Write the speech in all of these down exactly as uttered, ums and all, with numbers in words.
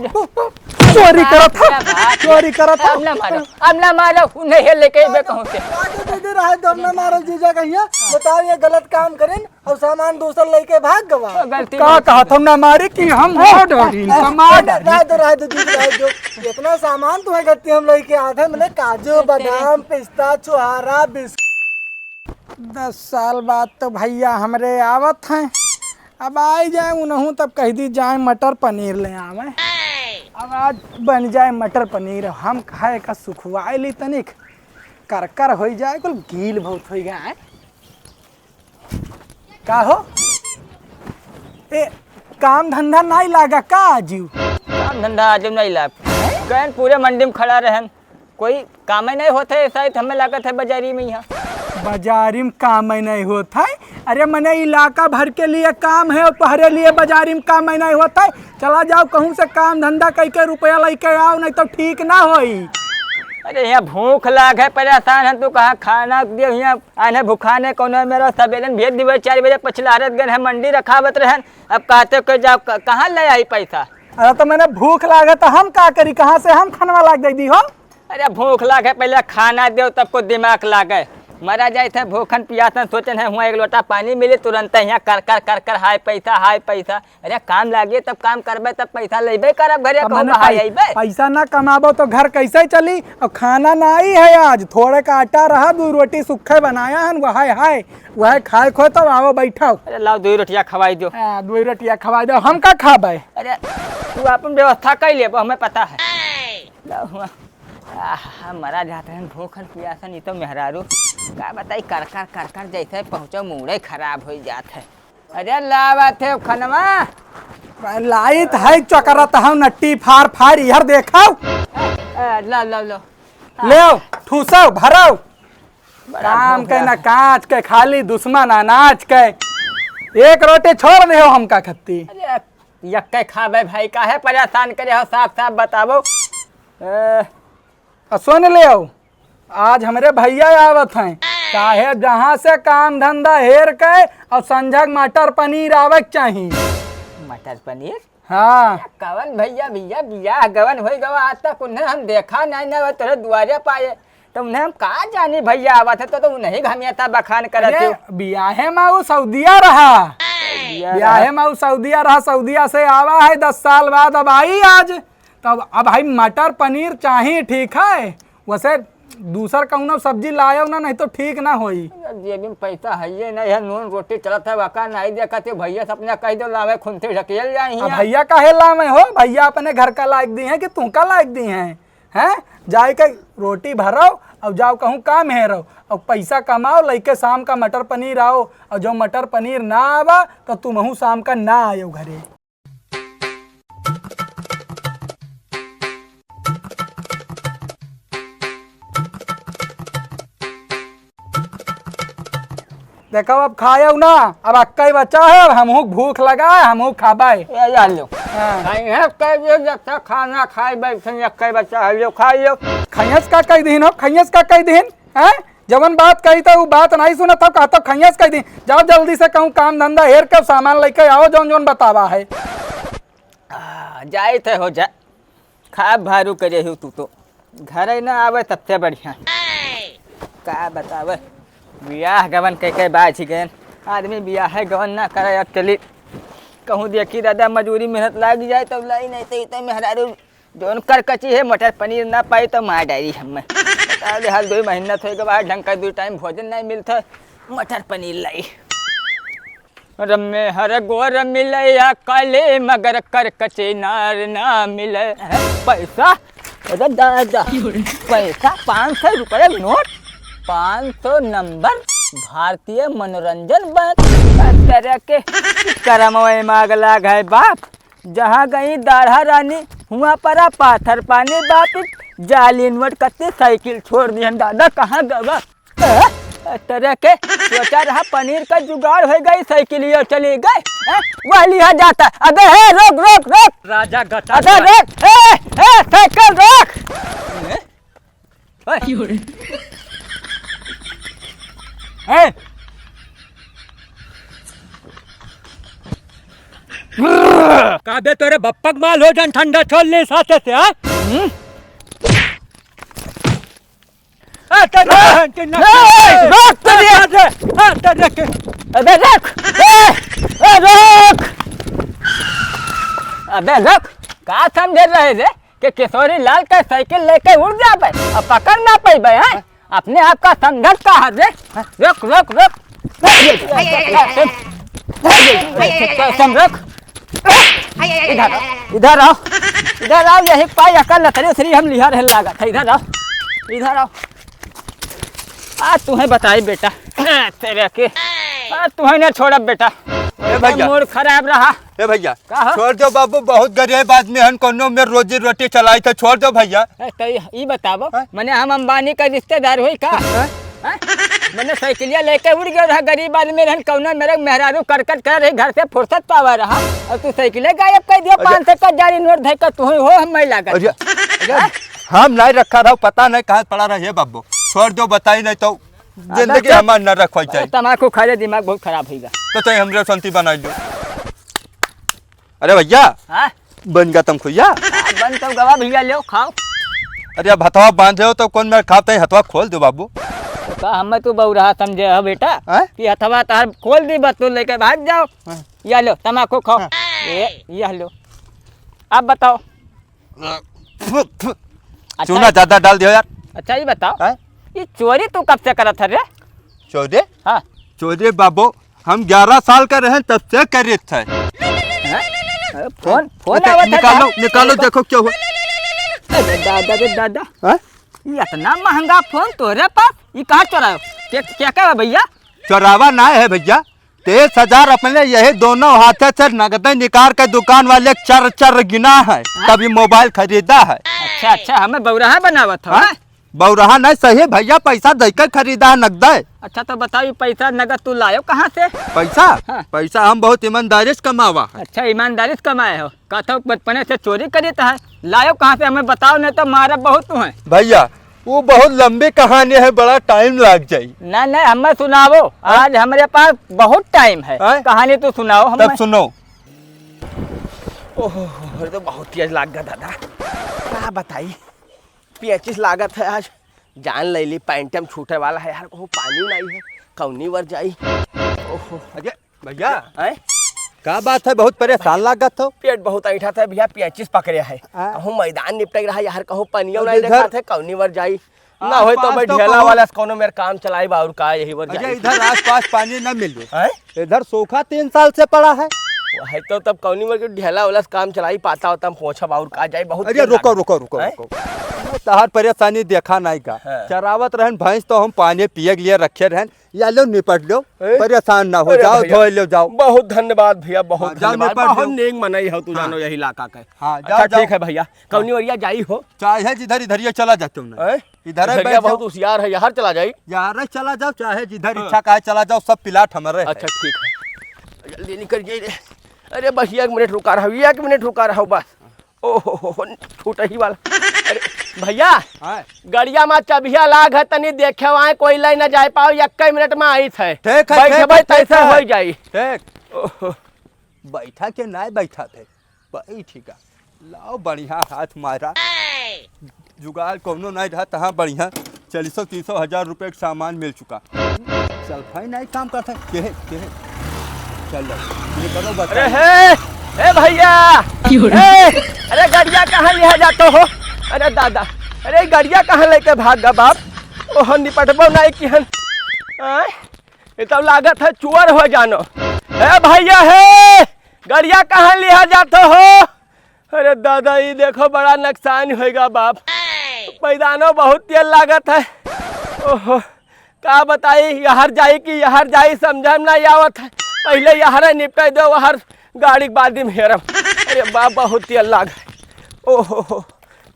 चोरी करत ह, चोरी करत ह। अब ना मारो, अब ना मारो, उन्हें ये लेके बे कहूँ से। राजू दीदी, रहे दो, अब ना मारो जीजा कहिया। बताओ, ये गलत काम करेन और सामान दूसर लेके भाग गवा। गलती का कहा था ना मारे कि हम मार डाली, हम मार डाली। रहे दो, रहे दो दीदी, रहे दो। इतना सामान तुम्हें गलती हम लेके आते हैं, मैंने काजू, बादाम, पिस्ता, छुहारा, बिस्कुट। दस साल बाद तो भैया हमरे आवत हैं, अब आई जाए उनहूँ तब कह दी जाए मटर पनीर ले आवे। अब आज बन जाए मटर पनीर, हम खाए का सुखवाए ली तनिक, कर कर होई जाए, कुल गील बहुत होई गया है। का हो? ए, काम धंधा नाई लागा का आजू? काम धंधा आजू नाई लाग। गयन पूरे मंडी में खड़ा रहन, कोई कामे नहीं होत है, शायद हमें लागत है बाजारी में यहाँ। बाजारी में काम नहीं होत है? अरे मने इलाका भर के लिए काम है और तोहरे लिए बाजारी में काम नहीं होत है। चला जाओ कहूँ से काम धंधा कई के रुपया लेके आओ, नहीं तो ठीक ना होई। अरे यहाँ भूख लाग है, परेशान है, तू कहाँ खाना दियो यहाँ आने भुखाने कौनो मेरा सवेरे भेज दिवे चार बजे पछलारत गए हैं मंडी रखावत रहन, अब कहते के जाओ क-, कहाँ ले आई पैसा? अरे तो मने भूख लागे तो हम का करी, कहाँ से हम खनवा लाग दे दी हो? अरे भूख लागे पहले खाना दो तब को दिमाग लागे। मरा जाए थे भूखन पियासन सोचन है हुआ एक लोटा पानी मिले तुरंत यहाँ कर कर कर कर हाय पैसा हाय पैसा। अरे काम लागे तब काम करबे तब पैसा लेबे करब घरे अब कहूँ मने हाय पै-, अइबे। पैसा ना कमाबो तो घर कैसे चली? अब खाना ना आई है आज, थोड़े का आटा रहा दो रोटी सुखे बनाया हन वह हाय वह खाए खो तो आओ बैठाओ। अरे लाओ दो रोटिया खवाई दो। हाँ, दो रोटिया खवाई दो, हम का खाबे? अरे तू अपन व्यवस्था कर ले, हमें पता है। लाओ हुआ। आह, मरा जात रहन भूखन पियासन, ई तो मेहरारू का बताई, कर कर कर कर जैसे पहुँचो मूड़े खराब हो जात है। अरे लावा थे खनवा। लाइत है चकरत हूँ नट्टी फार फार इहर देखाओ। ए, लो, लो, लो। लेव, ठूसव, भरव। बड़ा काम भूख के ना लगा। काज के, खाली दुश्मन अनाज के। एक रोटी छोड़ दे हो हमका खत्ती। अरे, यक्के खाबे भाई, काहे परेशान करे हो? साफ साफ बतावो। ए, आ सुन लेव, आज हमरे भैया आवत हैं, काहे जहाँ से काम धंधा हेर के और संझक मटर पनीर आवे के चाही। मटर पनीर? हाँ। कवन भैया, भैया, बियाह गवन होई गवा, आज तक उन्हें हम देखा नहीं, ना तोरे दुआरे पाए, तो उन्हें हम का जानी भैया आवत है, तो, तो उन्हीं घमियाता बखान करत अरे, हो। बियाहे में वो सऊदिया रहा। सऊदिया बियाहे रहा। में वो सऊदिया रहा, सऊदिया से आवा है दस साल बाद, अब आई आज। तब अब भाई मटर पनीर चाही, ठीक है, वैसे दूसर कौनो सब्जी लायो ना, नहीं तो ठीक ना होई। जेबी में पैसा है ये नहीं है, नून रोटी चलत है, वका नहीं देखत है, भैया से अपने कह दो लावे, खुनते ढकेल जाए अब हियाँ। भैया काहे लावे हो, भैया अपने घर का लायक दी है कि तू का लायक दी है, हैं? जाए के रोटी भराओ और जाओ कहूँ काम हेरो और पैसा कमाओ, लेके शाम का मटर पनीर आओ और जो मटर पनीर ना आवा तो तुमहू शाम का ना आयो घरे। देखो, अब खाएउ ना, अब अक्का ही बचा है, अब हमहू भूख लगा है, हमहू खाबे। ए, या लो। हाँ। खाई है, कह दियो, जब तक खाना खाए बैठे, अक्का ही बचा है, लो, खा लो। खैयस का कह दीन हो, खैयस का कह दीन, हैं? जवन बात कही था, वो बात नहीं सुनत हो, कहत हो खैयस कह दीन। जाओ जल्दी से कहूँ काम धंधा हेर के सामान लेके आओ, जौन जौन बतावा है। आ, जाइत हो जा, खा भारू करे हो तू तो। घरे ना आवे सबसे बढ़िया। का बतावे, बियाह गवन के के बाझ गए। आदमी बियाह गवन ना करे, अब चली कहूँ देखी दादा, मजूरी मेहनत लाग जाए तब लाई, नहीं तो इतने मेहरारू जौन करकची है, मटर पनीर ना पाई तो मार डारी हमें। बता दे, हाल दो महीना तो होइगा, ढंग का दो टाइम भोजन नहीं मिलता, मटर पनीर लाई। रम्मे हर गोर मिले या काले, मगर करकचे नार ना मिले। पैसा? अरे दादा, पैसा पाँच सौ रुपये नोट, पाँच सौ नंबर, भारतीय मनोरंजन बैंक। तरह के करम में माग लाग है बाप। जहाँ गई दाढ़ा रानी, हुआँ परा पाथर पानी बापित, जाली नोट कत्ती साइकिल छोड़ दिहन दादा, कहाँ गवा? तरह के सोचा रहा पनीर का जुगाड़ हो गई, साइकिलियो चली गई। हैं? वह लिहा जाता। अबे हे, रोक, रोक, रोक। राजा गटर अबे का रोक, ए, ए, साइकिल रोक। हैं? ओए। हैं? अबे तोरे बप्पक माल हो जान ठंडा छोड़ ले साथे से, हाँ? हम्म? आ, तेरे ए, बहन के ना ए, ए, रोक तो दे। आ, तेरे, आ, तेरे के अबे रोक। ए, ए, रोक। अबे रोक। का समझे रहे रे कि किशोरी लाल का साइकिल लेके उड़ जाबे और पकड़ ना पइबे, हैं? अपने आप का समझत का है रे? रोक, रोक, रोक। तुम रोक। इधर आओ, इधर आओ, इधर आओ, यही पाई अकल लतरी उतरी हम लिहा रहे लागत है, इधर आओ, इधर आओ। आज तुम्हें बताई बेटा, तेरे के, आज तुम्हें नहीं छोड़ब बेटा। ए भैया। मूड खराब रहा। ए भैया, का हो? छोड़ दो बाबू, बहुत गरीब आदमी हन, कोनो में रोजी रोटी चलाई तो छोड़ दो भैया। ए, तो ई, ई बतावो, हाँ? मने हम अंबानी का रिश्तेदार होई का? हाँ? हाँ? मने साइकिलिया लेके उड़ गयो रहा, गरीब आदमी रहन, कौनो मेरे मेहरारू करकट कर रही, घर से फुर्सत पावा रहा, और तू साइकिले गायब कर दियो, अच्छा। पाँच सौ का जाली नोट धर के तू हो, हम मैं लागत। अरे, अरे, हाँ? हम नहीं रखा रहो, पता नहीं कहाँ पड़ा रहा, हे बाबू, छोड़ दो, बताई नहीं तो जिंदगी अबे हमार न रखवाई अरे, चाहिए। तमाकू खा ले, दिमाग बहुत खराब होइगा। तो तई हमरे शांति बनाई दो। अरे भैया, हाँ? बन गा तमखुइया? हाँ, बन तो गवा भैया, लो खाओ। अरे अब हथवा बांधे हो तो कौन मेर खाते हैं, हथवा खोल दो बाबू। तो का हमें तू बौराहा समझे हो बेटा? हाँ? कि हथवा तार खोल दी बस तू लेके भाग जाओ। हाँ। या लो तमाकू खाओ। हाँ। ये, यह लो। अब बताओ। फु, फु। अच्छा। चूना ज्यादा डाल दियो यार। अच्छा, ये बताओ, हैं? ये चोरी तू कब से करत है रे? चोरी? हाँ। चोरी बाबू, हम ग्यारह साल का रहे तब से करित है। हैं? अरे, फोन, फोन अच्छा, आवत है निकालो, का? निकालो, देखो क्या हुआ। अरे दादा रे दादा। हैं? ये इतना महंगा फोन तोरे पास, ये कहाँ चोरायो? क्या, क्या, क्या है भैया? चोरावा ना है भैया, तेईस हजार अपने यही दोनों हाथे से नगदे निकाल के दुकान वाले चर चर गिना है, हाँ? तभी मोबाइल खरीदा है। अच्छा, अच्छा, हमें बौराहा बनावत हो, हाँ? हाँ? बौराहा नहीं, सही भैया, पैसा देकर खरीदा है नगदे। अच्छा, तो बताओ, ये पैसा नगद तू लायो कहाँ से? पैसा? हाँ। पैसा हम बहुत ईमानदारी से कमावा है। अच्छा, ईमानदारी से कमाए हो? कहता हूँ, बचपने से चोरी करीत है, लायो कहाँ से, हमें बताओ, नहीं तो मारा बहुत तू है। भैया, वो बहुत लंबी कहानी है, बड़ा टाइम लग जाई। नहीं, नहीं, हमें सुनाओ, हाँ? आज हमरे पास बहुत टाइम है। हाँ? कहानी तो सुनाओ हमें। तब सुनो। ओहो, अरे तो बहुत तेज लाग गया दादा, का बताई, पेचिस लागत है आज, जान ले ली, पैंट में छूटे वाला है यार, कहूँ पानी नहीं है, कौनी वर जाई। ओहो। अरे भैया, हैं? का बात है, बहुत परेशान लागत हो? पेट बहुत ऐंठा था भैया, पेचिस पकड़े है। हाँ। कहूँ मैदान निपटे रहा यार, कहूँ पनियो अरे नहीं इधर देखा थे, कौनी वर जाई। ना होई तो आसपास भाई तो ढेला कहूँ वाला से कौनो मेर काम चलाई बा, और का यही वर अरे जाई। इधर आसपास पानी ना मिले। हैं? इधर सूखा तीन साल से पड़ा है। वही तो तब कौनी वर के ढेला वाला से काम चलाई पाता होता हम पोछब और का जाई बहुत अरे देर रुको, लागे। रुको, रुको, हैं? रुको। तहार परेशानी देखा नहीं का। हाँ। चरावत रहन भैंस तो हम पानी पिए के लिए रखे रहन। या लो निपट लो, ए? परेशान ना हो, अरे जाओ, भैया, धोए लो, जाओ। बहुत धन्यवाद भैया, बहुत हाँ, जाओ धन्यवाद। निपट बहुत लो। नेक मनई हो तू, हाँ। जानो यही इलाका के। हाँ, अच्छा, जाओ, जाओ। ठीक है भैया, कौनी ओरिया जाई हो? चाहे जिधर इधर ये चला जाते हो ना। हैं? इधर है, इधर बैठ बहुत जाओ। होशियार है, यार चला जाई। यार चला जाओ, चाहे जिधर हाँ। इच्छा का है चला जाओ, सब प्लाट हमारे है। अच्छा, ठीक है, जल्दी निकल जाइए। अरे बस एक मिनट रुका रहो, एक मिनट रुका रहो बस। ओहो हो हो, छूटही वाला। अरे भैया, हाँ। गड़िया मा चबिया लाग है, तनी देखे आए, कोई ले ना जाए पाओ, एक मिनट मा आई थे। ठीक है, बैठे ठीक है, बैठ, ठीक ऐसे है। हो जाई। ठीक। ओहो। बैठा के ना बैठा थे, बैठी का। लाओ बढ़िया हाथ मारा। जुगाड़ कौनो नहीं रहा, तहाँ बढ़िया चालीसो तीसो हजार रुपये का सामान मिल चुका। चल भाई, नहीं काम करता, केहे, केहे। चल लो, ये करो, बता। अरे हे, ए भैया, क्यों रे? ए, अरे गड़िया कहाँ लिहा जाता हो? अरे दादा, अरे गड़िया कहाँ लेके भाग गा बाप? ओहो, निपटबो नहीं किहन। आय, ये तो लागत है चोर हो जानो। ए भैया हे, गड़िया कहाँ लिहा जाता हो? अरे दादा, ई देखो, बड़ा नुकसान होइगा बाप। पैदानो बहुत तेल लागत है। ओहो, का बताई, यहर जाई कि यहर जाई, समझ में नहीं आवत है। पहले यहर निपटाई दो, वहर गाड़ी के बाद में हेरम। अरे बाप, बहुत तेल लाग है। ओहो हो,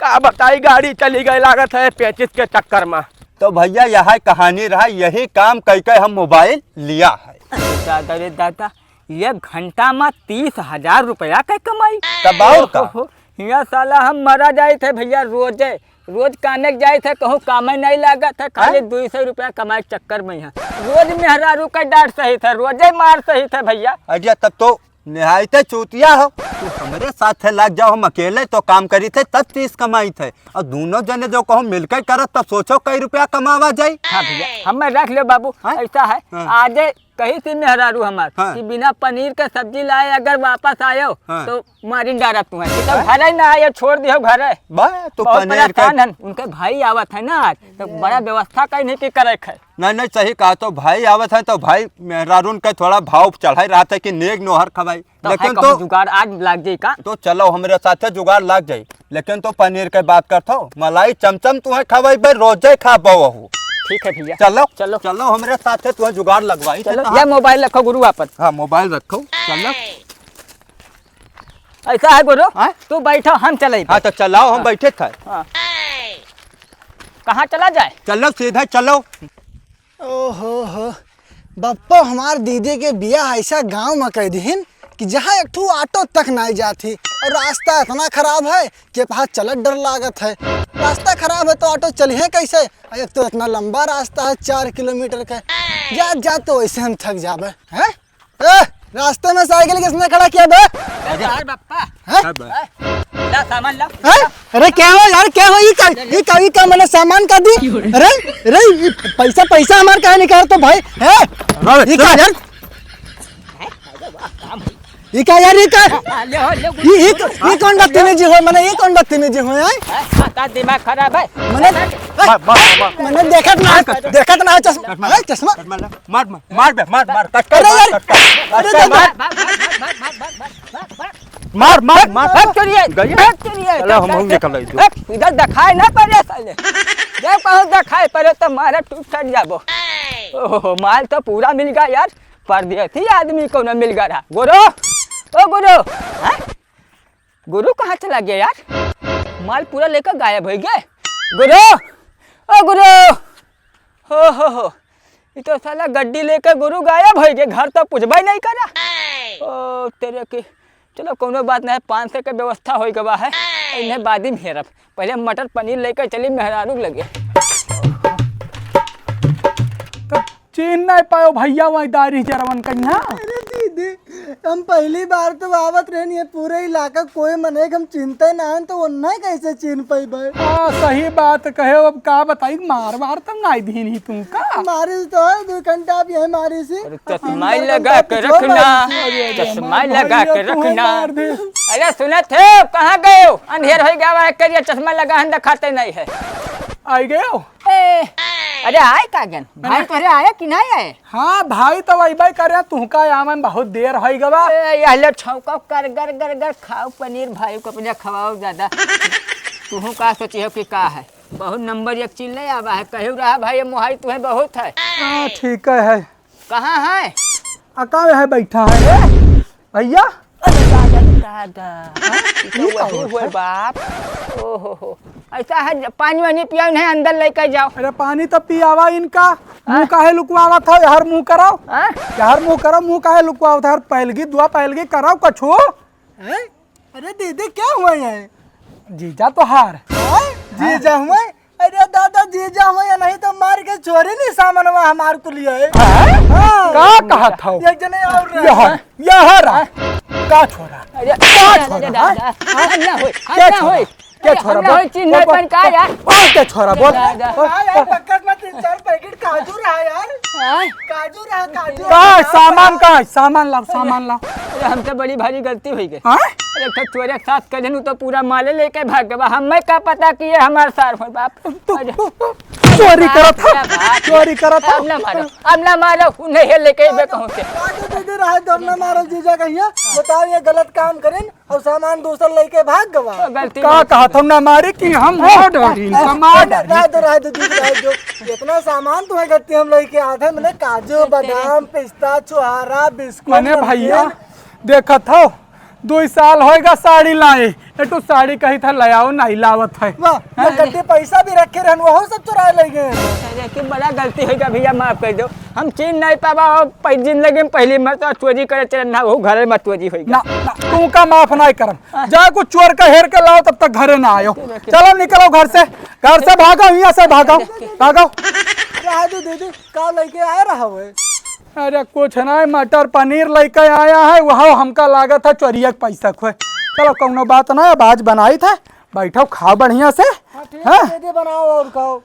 का बताई, गाड़ी चली गई लागत है पेचिस के चक्कर में। तो भैया, यह कहानी रहा, यही काम कई कई हम मोबाइल लिया है। अरे दादा रे दादा, एक घंटा मा तीस हजार रुपया के कमाई। तब और का? ओहो, हियाँ साला हम मरा जाइत है भैया, रोजे, रोज कामे के जाइत है, कहूँ कामे नहीं लागत है, खाली हैं? दुई सौ रुपया कमाए के चक्कर में यहाँ रोज मेहरारू का डांट सहित है, रोजे मार सहित है भैया। अरे तब तो निहायते चूतिया हो, तू हमरे साथे लाग जाओ, हम अकेले तो काम करी थे, तब तीस कमाई थे, और दोनों जने जो कहो मिलके करत, तब सोचो कई रुपया कमावा जाई। हाँ भैया, हमें रख लो बाबू, हाँ? ऐसा है, हाँ। आजे कही थी मेहरारू हमार हाँ। कि बिना पनीर के सब्जी लाए अगर वापस आयो हाँ। तो मारिन डारब तुम्हें, कि तो हाँ? घरे ना आयो, छोड़ दियो घरे। बा, तू बहुत पनीर के परेशान हन, उनके भाई आवत है ना आज, तो बड़ा व्यवस्था कहीं नहीं की करे है। नहीं, नहीं, सही कहा। तो भाई आवत है तो भाई मेहरारून के थोड़ा भाव चढ़ाई रहत है कि नेग नोहर खवाई। तो लेकिन है कहूँ तो जुगाड़ आज लाग जाई का? तो चलो हमरे साथे जुगाड़ लाग जाई, लेकिन तो पनीर के बात करत हो, मलाई चमचम तुम्हें खवाई बे, रोजे खाबो हूँ। ठीक है भैया। चलो, चलो। चलो हमरे साथे तुम्हें जुगाड़ लगवाई चलो, थे। ये मोबाइल रखो गुरु आपन। हाँ, मोबाइल रखो। चलो। ऐसा है गुरु, हाँ? तू बैठो, हम चले। हाँ, तो चलाओ, हम हाँ। बैठे थे। हाँ। कहाँ चला जाए? चलो, सीधा चलो। ओहो हो, बप्पो हमार दीदी के बियाह ऐसा गांव में कह दिहिन कि जहाँ एक ठो ऑटो तक नहीं जात ही और रास्ता इतना खराब है कि वहाँ चलत डर लागत है। रास्ता खराब है तो ऑटो चलिहे कैसे? और एक तो इतना लंबा रास्ता है, चार किलोमीटर का, जात जात तो वैसे हम थक जाबे। हैं? ए, रास्ते में साइकिल किसने खड़ा किया बे? अरे यार बप्पा। हैं? ला सामान ला। हैं? अरे क्या हो यार, क्या हो? ये का, ये का, ये का मैंने सामान का दी? अरे, अरे, ये पैसा, पैसा हमार काहे निकाल तो भाई? हैं? अरे, ये का यार? ये का यार, ये का? हाँ, ले हो, ले, ये, ये, ये कौन बदतमीजी हो? मैंने ये कौन बदतमीजी हो, हैं? हाँ, का दिमाग खराब है? मैंने, मार, मार, मार। मैंने देखत ना, देखत ना चश्मा, चश्मा, हैं, चश्मा? चश्मा ला। मार, मार, मार बे, मार, मार, कट कर, अरे मार, यार, कट कर, अरे कट कर, दादा। मार। मार, मार, मार, मार, मार, मार, मार। मार, मार, मार। भाग चोरी है, गई। भाग चोरी है। चलो, हम हूँ निकल आई। ए, इधर दिखाई ना पड़े साले। जब कहूँ दिखाई पड़े तो मारे टूट फट जाबो। ओहो, माल तो पूरा मिल गया यार, परदेसी आदमी कौनो मिल गया रहा। गुरु, ओ गुरु, हैं? गुरु कहाँ चला गया यार? माल पूरा लेकर गायब हो गए। गुरु, ओ गुरु, हो, हो, हो, ये तो साला गड्डी लेकर गुरु गायब हो गए, घर तो पुछबे नहीं करा। ओ तेरे की, चलो कौनो बात नहीं, पाँच सौ के व्यवस्था हो गवा है, इन्हें बाद में हेरब। पहले मटर पनीर लेकर चली मेहरारू लगे। तो चीन नहीं पायो भैया, वही दारी जरवन कन्हा। अरे दीदी, हम पहली बार तो आवत रहनी है, पूरे इलाका कोई मने के हम चिन्हते ना हन, तो ओन्ना कैसे चिन्ह पइबे? हाँ, सही बात कहे। अब का बताई, मार वार तब नाई दीन ही तुमका। मारिस तो है, दो घंटा अब यही मारिस ही। अरे चश्मा लगा के रखना, चश्मा लगा के रखना। अरे सुनत हो, कहाँ गए हो? अंधेर हो गया है, करिया चश्मा लगा है, दिखाते नहीं है। आई गए हो? ए, अरे आए कागन, भाई तोहरे आए कि नहीं आए? हाँ भाई, तो अइबे करे, तुहका आवे में बहुत देर होइ गवा। ए, यह ले छौका कर गर गर गर खाओ पनीर भाई को अपने खवाओ ज्यादा। तुहू का सोची हो कि का है? बहुत नंबर एक चीज ले आवा है, कहू रहा भाई, ये मोहाई तुहे बहुत है। हाँ, ठीक है, है। कहाँ है? अकावे है, बैठा है। भैया। अरे दादा रे दादा। हाँ? ई का वही होत हुए है? बाप। ओहो हो। ऐसा है, पानी वानी पियाओ, नहीं अंदर लेके जाओ। अरे पानी तो पियावा इनका। मुंह हाँ? काहे लुकवावत हो? यार मुंह कराओ। हाँ? यार मुंह करो, मुंह काहे लुकवावत हो? यार पैलगी, दुआ पैलगी कराओ कछु। हैं? अरे दीदी, क्या हुआ है? जीजा तोहार। हाँ? जीजा हुआ? अरे दादा, जीजा हुआ या नहीं तो मार के छोरी नहीं सामनवा हमार को लिए है। हाँ? हाँ। का कहत हो? एक जने और रहे। यह, यह रहा। का छोरा? अरे, का अरे, छोरा, अरे, हाँ? दादा, हम ना होई, हम क्या ना छोरा? होई। क्या अरे, छोरा? हम ना बोल, होई, चिन्ह बोल, नहीं बोल, पन का बोल, यार? बोल, क्या छोरा? बोल, दादा। बोल। हाँ यार, पक्का में तीन चार पैकेट काजू रहा यार। हाँ? काजू रहा, काजू का रहा। सामान का? सामान लाओ, सामान लाओ। अरे, हमसे बड़ी भारी गलती हुई गई। हाँ? अरे, एक ठो चोरे के साथ कह देनु तो पूरा माले लेके भाग गवा। हमें का पता कि ये हमार सार हो बाप। तू, अरे। तू, तू चोरी करत था? अरे बाप रे। चोरी करत था? अब ना मारो, अब ना मारो, उन्हें ये लेके बे कहूँ से। काजू दे दे रहा है, दम ना मारो जीजा कहिया। बताओ, ये गलत काम करें। और सामान दूसर लेके भाग गवा। गलती का कहा था ना मारे कि हम मार डाली, हम मार डाली। रह दो, रह दो, दीदी, रह दो। इतना सामान तुम्हें गलती हम लेके आए थे, मैंने काजू, बादाम, पिस्ता, छुहारा, बिस्कुट, मने भैया, नमकीन। देखत हो, दो साल होएगा साड़ी लाए, ए तो साड़ी कही था ले आओ, नहीं लावत है। वाह, ये गड्ढे पैसा भी रखे रहन, वो सब चुरा ले गए। अरे, कि बड़ा गलती हो गया भैया, माफ कर दो। हम चीन नहीं पावा, और पह-, जिंदगी में पहली मरतबा चोरी करे चले ना, वो घरे में चोरी हो गया। ना, ना, तू का माफ नहीं करम। हाँ। जा कुछ चोर का हेर के लाओ, तब तक घरे ना आयो। चलो निकलो घर से, घर से भागो, यहाँ से भागो, भागो। रहा दो दीदी, का लेके आए रहा हुए? अरे कुछ नाहीं, मटर पनीर लइके आया है, वह हमका लागत है चोरिया के पैसा खोए। चलो कउनो बात नाहीं, अब आज बनाइत है, बैठो खाओ बढ़िया से। हाँ, ठीक हाँ? है, दे दे, बनाओ और खाओ।